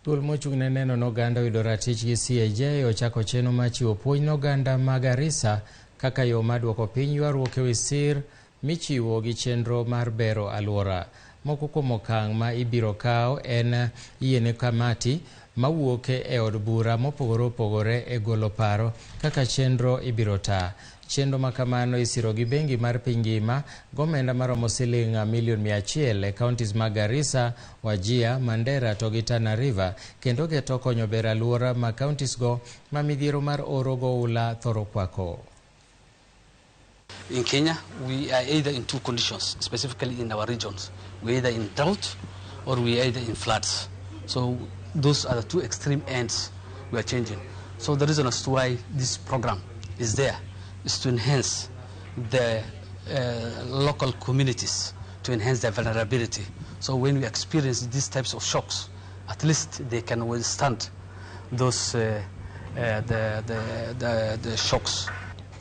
Duol mochung' ne neno n'oganda oyudo ratich gi CAJ ochako chenro mar chiwo puonj n'oganda ma Garissa kaka yo mar duoko piny ywaruok ewi sir michiwo gi chenro mar bero alwora. Moko kuom okang' ma ibiro kaw en yiene kamati mawuok e od bura mopogore opogore e golo paro kaka chenro ibiro taa. Chenro ma kamano isiro gi bengi mar piny ngima gomenda maromo siling milion 100 e counties mag Garissa, Wajir, Mandera to gi Tana River kendo geto konyo bero alwora ma counties go ma midhiero mar oro goula thoro kwako. In Kenya, we are either in two conditions, specifically in our regions. We're either in drought or we're either in floods. So those are the two extreme ends we are changing. So the reason as to why this program is there is to enhance the local communities, to enhance their vulnerability. So when we experience these types of shocks, at least they can withstand those the shocks.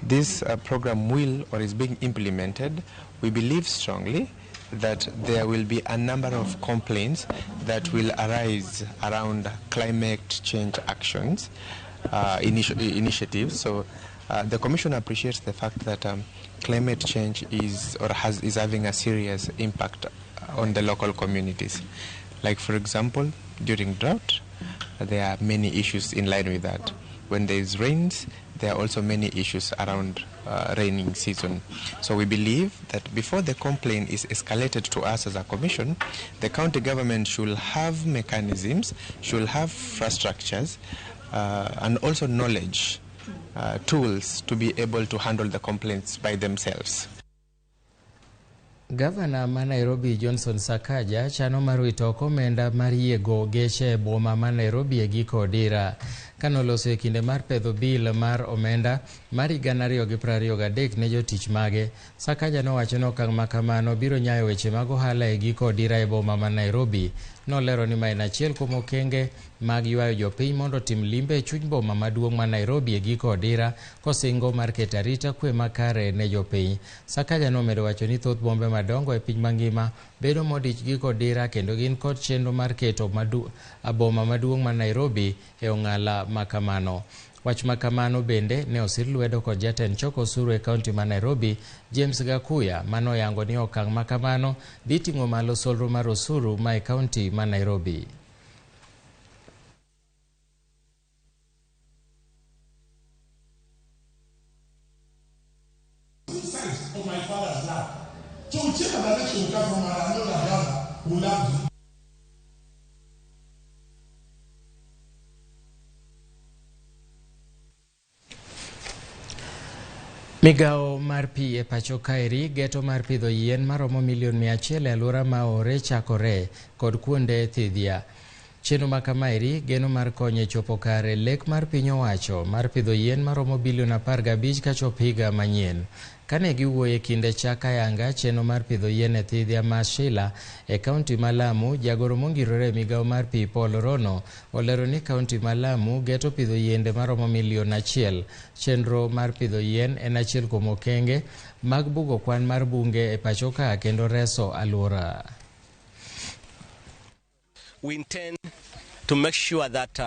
This program will or is being implemented. We believe strongly that there will be a number of complaints that will arise around climate change actions, initiatives. So the Commission appreciates the fact that climate change is having a serious impact on the local communities. Like, for example, during drought, there are many issues in line with that. When there is rains, there are also many issues around raining season. So we believe that before the complaint is escalated to us as a commission, the county government should have mechanisms, should have infrastructures, and also knowledge, tools to be able to handle the complaints by themselves. Gavana ma Nairobi Johnson Sakaja chano mar wito oko omenda mar yiego geche e boma ma Nairobi e giko odira. Kanoloso e kinde mar pedho bil mar omenda mar 2023 ne jotich mage, Sakaja nowacho ni okang' ma kamano biro nyayo weche mag ohala e giko odira e boma ma Nairobi. Nolero ni ma en achiel kuom okenge mag ywayo jopiny mondo otim limbe e chuny boma maduong' ma Nairobi e giko odira kosingo mar keto arita kwe makare ne jopiny. Sakaja nomedo wacho ni thoth bombe madongo e piny mangima bedo modich giko odira kendo gin kod chenro mar keto boma maduong' ma Nairobi e ong'ala ma kamano. Wach ma kamano bende ne osir lwedo kod jatend choko osuru e kaunti ma Nairobi James Gakuya manoyango ni okang' ma kamano dhi ting'o malo solro mar osuru ma e kaunti ma Nairobi. Of my father's love. So whichever direction you come from, I know that brother who loves you. Migawo mar pi e pacho kaeri geto mar pidho yien maromo milion 100 e alwora ma Aore chakore kod kuonde thidhia. Chenro ma kamaeri geno mar konyo e chopo kare lek mar piny owacho mar pidho yien maromo bilion 15 kachop higa manyien. Kane giwuoyo e kinde chak ayanga chenro mar pidho yien e thidhia ma Shila e kaunti ma Lamu, jagoro mongirore e migawo mar pi Paul Rono olero ni kaunti ma Lamu geto pidho yiende maromo milion 1. Chenro mar pidho yien en achiel kuom okenge mag bugo kwan mar bunge e pacho ka kendo reso alwora. We intend to make sure that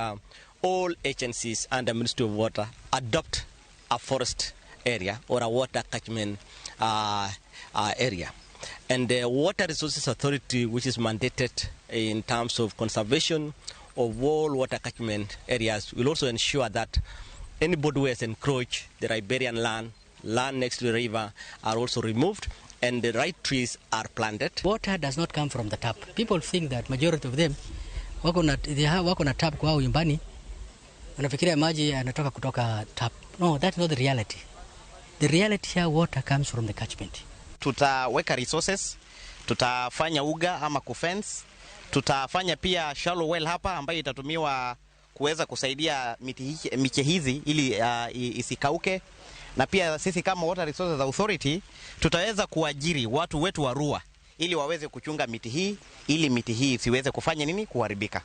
all agencies under Ministry of Water adopt a forest area or a water catchment area. And the Water Resources Authority, which is mandated in terms of conservation of all water catchment areas, will also ensure that anybody who has encroached the riparian land, land next to the river, are also removed and the right trees are planted. Water does not come from the tap. People think that majority of them wako na tap kwao nyumbani, wanafikiria maji yanatoka kutoka tap. No, that's not the reality. The reality here, water comes from the catchment. Tutaweka resources, tutafanya uga ama kufence, tutafanya pia shallow well hapa ambayo itatumiwa kuweza kusaidia miche hizi ili isikauke. Na pia sisi kama Water Resources Authority tutaweza kuajiri watu wetu wa Rua ili waweze kuchunga miti hii ili miti hii isiweze kufanya nini, kuharibika.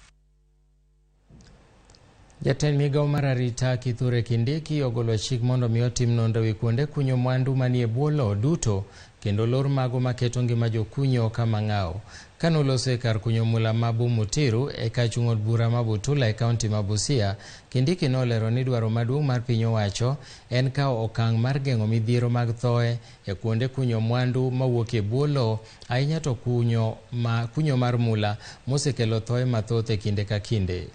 Jatend migawo mar arita Kithure Kindiki ogolo chik mondo mi otim nonro ewi kuonde kunyo mwandu manie bwo lowo duto kendo lor mago maketo ngima jokunyo kama ng'aw. Kanoloso e kar kunyo mula ma Bumutiru e kachung' od bura ma Butula e kaunti ma Busia, Kindiki nolero ni dwaro maduong' mar piny owacho en kawo okang' mar geng'o midhiero mag thoe e kuonde kunyo mwandu mawuok e bwo lowo, ahinya to kunyo mar mula mosekelo thoe mathoth e kinde ka kinde.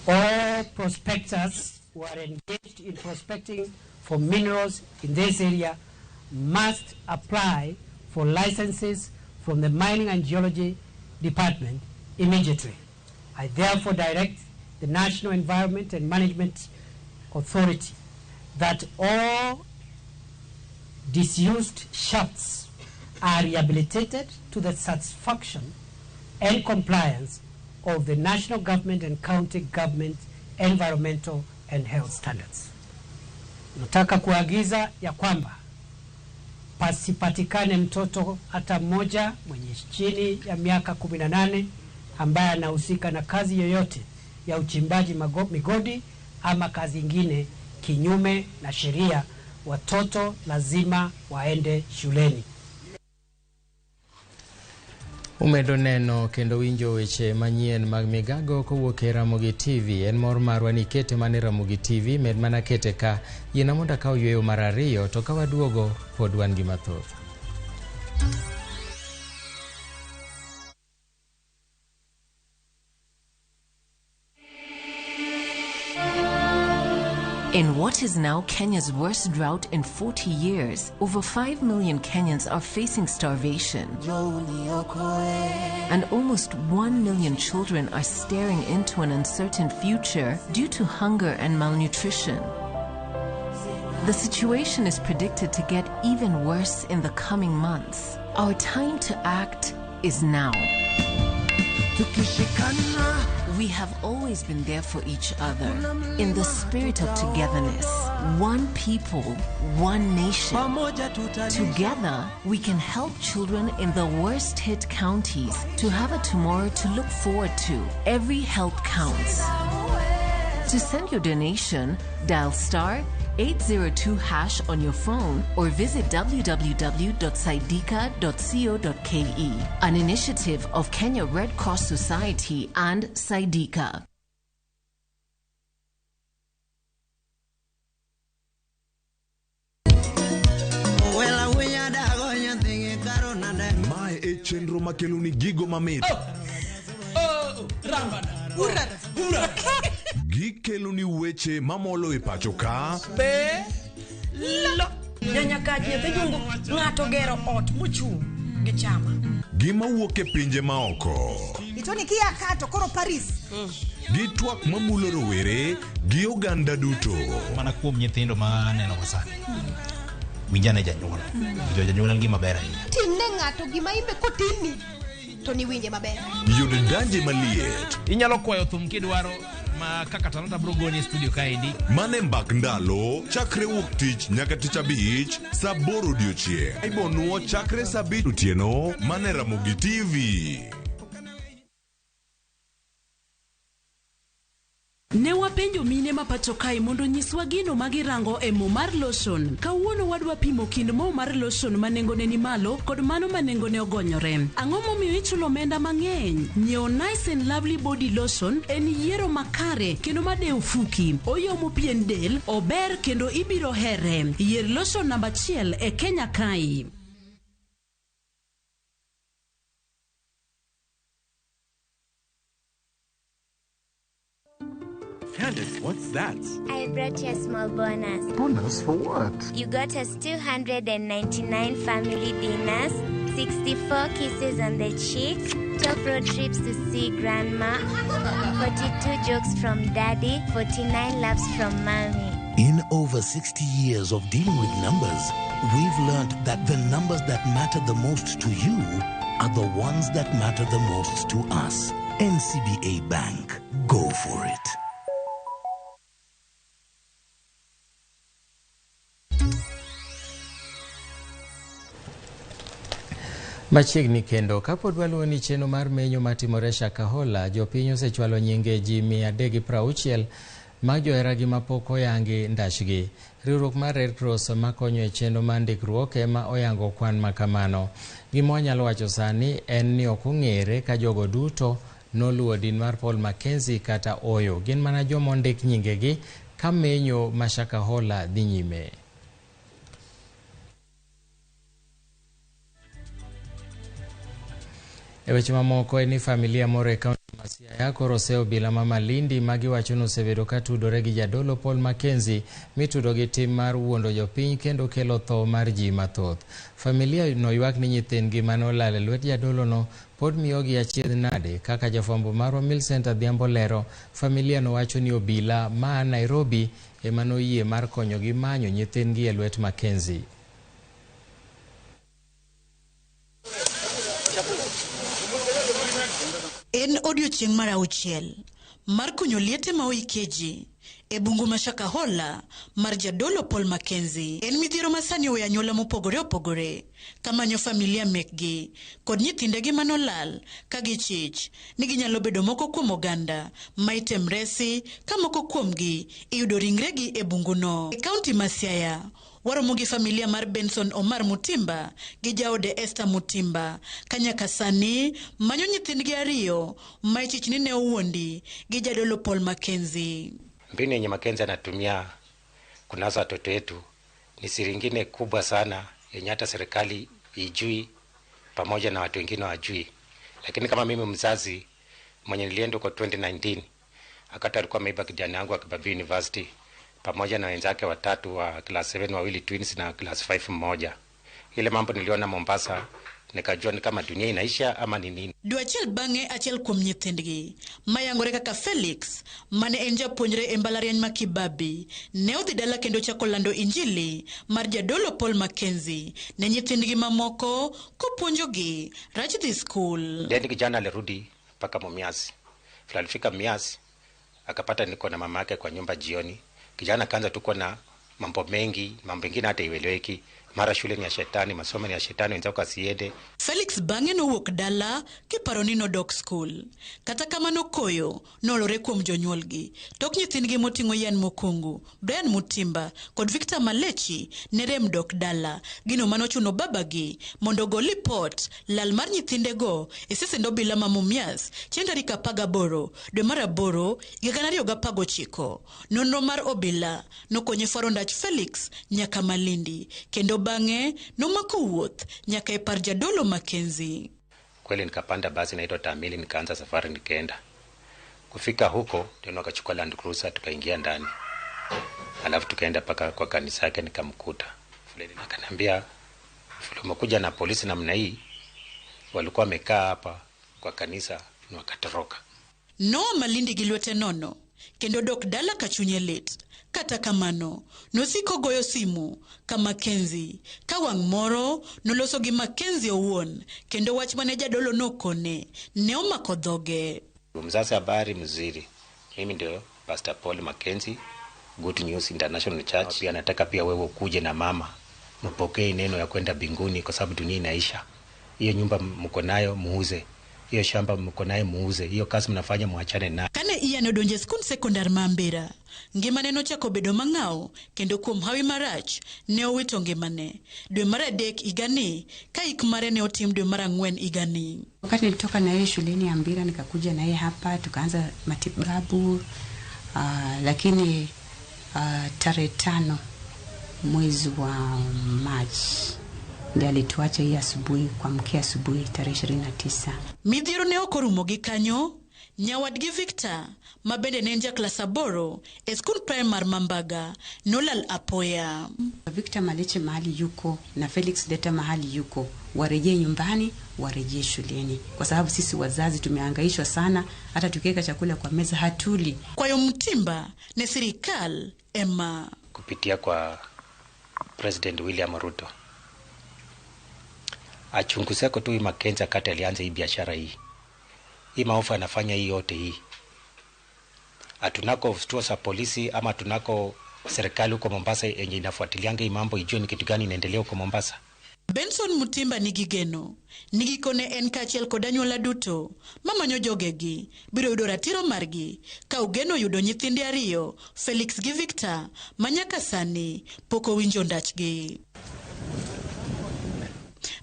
All prospectors who are engaged in prospecting for minerals in this area must apply for licenses from the Mining and Geology Department immediately. I therefore direct the National Environment and Management Authority that all disused shafts are rehabilitated to the satisfaction and compliance of the national government and county government environmental and health standards. Nataka kuagiza ya kwamba pasipatikane mtoto hata mmoja mwenye chini ya miaka 18 ambaye anahusika na kazi yoyote ya uchimbaji migodi ama kazi ingine kinyume na sheria. Watoto lazima waende shuleni. Umedo neno kendo winjo weche manyien mag migago kowuok e Ramogi TV. En mor marwa ni kete mane Ramogi TV, med mana kete ka. Yiena mondo akaw yweyo mar ariyo, to ka waduogo pod wan gi mathoth. In what is now Kenya's worst drought in 40 years, over 5 million Kenyans are facing starvation. And almost 1 million children are staring into an uncertain future due to hunger and malnutrition. The situation is predicted to get even worse in the coming months. Our time to act is now. We have always been there for each other in the spirit of togetherness. One people, one nation. Together, we can help children in the worst hit counties to have a tomorrow to look forward to. Every help counts. To send your donation, dial star 802# on your phone or visit www.saidika.co.ke. An initiative of Kenya Red Cross Society and Saidika. Mae e chenro makeloni gigo mamit. Gikeloni weche mamolo e pacho ka. Be lo nyanyakach nyathi jungu ng'ato gero ot mochung' gi chama. Gima wuok e pinje maoko. Itoni kia kato koro Paris. Gi twak mamulo rowere gi oganda duto. Mana kuom nyithindo ma aneno sani. Winjane janyuol. Jo janyuol en gima ber ahinya. Timne ng'ato gima imbe kotimni to ni winje maber. Yud danje maliet. Inyalo kwayo thum kidwaro ma kaka Talanta bro goni e studio kaendi. Mane mbak ndalo chakre wuok tich nyaka tich abich saa 8 odiochieng'. Ibonuo chakre saa 5 otieno mane Ramogi TV. Ne wapenjo mine ma pacho kae mondo nyiswa gino ma girango e mo mar lotion. Kawuono wadwa pimo kind mo mar lotion ma nengone ni malo kod mano ma nengone ogonyore. Ang'o momiyo ichulo omenda mang'eny? Nyiewo Nice and Lovely Body Lotion en yiero makare kendo madewo fuki. Oyomo pien del, ober kendo ibiro here. Yier lotion namba 1 e Kenya kae. Candace, what's that? I brought you a small bonus. Bonus for what? You got us 299 family dinners, 64 kisses on the cheek, 12 road trips to see grandma, 42 jokes from daddy, 49 laughs from mommy. In over 60 years of dealing with numbers, we've learned that the numbers that matter the most to you are the ones that matter the most to us. NCBA Bank. Go for it. Machiegni kendo, kapod waluwo ni chenro mar menyo matimore Shakahola, jopiny osechwalo nyinge ji 360 mag joheragi mapok oyangi ndachgi. Riwruok mar Red Cross makonyo e chenro mar ndikruok ema oyango kwan makamano. Gima wanyalo wacho sani en ni ok ong'ere ka jogo duto noluwo din mar Paul Mackenzie kata oyo. Gin mana joma ondik nyingegi ka menyo ma Shakahola dhi nyime. E weche mamoko en ni familia moro e kaunti ma Siaya koro oseyo obila ma Malindi ma giwacho ni osebedo ka tudore gi jadolo Paul Mackenzie mitudo gi tim mar wuondo jopiny kendo kelo tho mar ji mathoth. Familia no ywak ni nyithindgi mane olal e lwet jadolono pod miyogi achiedh nade. Kaka jafwambo marwa Millicent Adhiambo lero, familia no wacho ni obila ma Nairobi ema noyie mar konyogi manyo nyithindgi e lwet Mackenzie. En odiochieng' mar auchiel mar kunyo liete ma oikie ji e bungu ma Shakahola mar jadolo Paul Mackenzie. En midhiero ma sani oweyo anyuola mopogore opogore kamanyo familia mekgi kod nyithindegi manolal ka gichich ni ginyalo bedo moko kuom oganda ma item resi ka moko kuomgi iyudo ringregi e bunguno. E kaunti ma Siaya, waromo gi familia mar Benson Omar Mutimba gi jaode Esther Mutimba ka nyaka sani manyo nyithindgi ariyo ma ichich ni ne owuondi gi jadolo Paul Mackenzie. Mbinu yenye Mackenzie anatumia kunasa watoto wetu ni siri ingine kubwa sana yenye hata serikali ijui pamoja na watu wengine wajui. Lakini kama mimi mzazi mwenye nilienda kwa 2019 akati alikuwa ameiba kijana yangu wa Kibabii University pamoja na wenzake watatu wa class 7, wawili twins na class 5 mmoja. Ile mambo niliona Mombasa nikajua ni kama dunia inaisha ama ni nini. Dwe achiel bang'e achiel kuom nyithindgi mayangore kaka Felix mane en japuonjre e mbalariany ma Kibabii ne odhi dala kendo chako lando injili mar jadolo Paul Mackenzie ne nyithindgi mamoko kopuonjogi rach dhi skul. Then kijana alirudi mpaka Mumias. Vile alifika Mumias akapata niko na mama yake kwa nyumba jioni. Kijana akaanza tu kuwa na mambo mengi, mambo mengine hata ieleweki. Mara shule ni ya shetani, masomo ni ya shetani, wenzako asiende. Felix bang'e nowuok dala kiparo ni nodok skul. Kata kamano koyo nolore kuom jonyuolgi. Tok nyithindgi moting'o Ian Mokungu, Brian Mutimba kod Victor Malechi ne rem dok dala. Gino manochuno babagi mondo ogo lipot lal mar nyithindego e sesend obila ma Mumias chieng' tarik 18 dwe mar 8 higa 2019. Nonro mar obila nokonye fwaro ndach Felix nyaka Malindi kendo bang'e nomako wuoth nyaka e par jadolo Mackenzie. Kweli nikapanda basi naitwa Tamili, nikaanza safari nikaenda. Kufika huko ndio nikachukua Land Cruiser tukaingia ndani. Alafu tukaenda paka kwa kanisa yake nikamkuta. Fulani akaniambia, "Fulani umekuja na polisi namna hii, walikuwa wamekaa hapa kwa kanisa na wakatoroka." Noa Malindi gi lwete nono kendo dok dala ka chunye lit. Kata kamano, nosiko goyo simu ka Mackenzie ka wang' moro noloso gi Mackenzie owuon kendo wach mane jadolo nokone ne omako dhoge. Mzazi, habari mzuri. Mimi ndio Pastor Paul Mackenzie, Good News International Church. Pia nataka pia wewe ukuje na mama mpokee neno ya kwenda mbinguni kwa sababu dunia inaisha. Hiyo nyumba mko nayo muuze. Hiyo shamba mko nayo muuze. Hiyo kazi mnafanya muachane nayo. Kane Ian odonjo e skund sekondar ma Mbera, ngimane nochako bedo mang'aw kendo kuom hawi marach ne owito ngimane dwe mar 3 higani ka ik mare ne otim dwe mar 4 higani. Wakati nilitoka na yeye shuleni ya Mbira nikakuja na yeye hapa tukaanza matibabu, lakini tarehe 5 mwezi wa Machi ndiye alituacha hii asubuhi, kuamkia asubuhi tarehe 29. Midhiero ne ok orumo gi kanyo. Nyawadgi Victor ma bende ne en ja klas 8 e skund primar ma Mbaga nolal apoya. Victor Maleche mahali yuko na Felix Deta mahali yuko, warejee nyumbani, warejee shuleni, kwa sababu sisi wazazi tumehangaishwa sana, hata tukiweka chakula kwa meza hatuli. Kwayo Mtimba ne sirikal ema kupitia kwa President William Ruto achunguze tu hii Mackenzie kati alianza hii biashara hii. Hii maofa anafanya hii yote hii. Hatunako vituo za polisi ama tunako serikali huko Mombasa yenye inafuatilianga hii mambo ijue ni kitu gani inaendelea huko Mombasa. Benson Mutimba nigi geno ni gikone en kaachiel kod anyuola duto mamanyo jogegi biro yudo ratiro margi ka Ogeno yudo nyithinde ariyo Felix gi Victor ma nyaka sani pok owinjo ndachgi.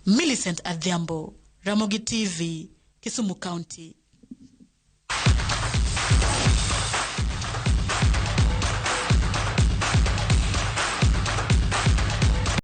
Millicent Adhiambo, Ramogi TV, Kisumu County.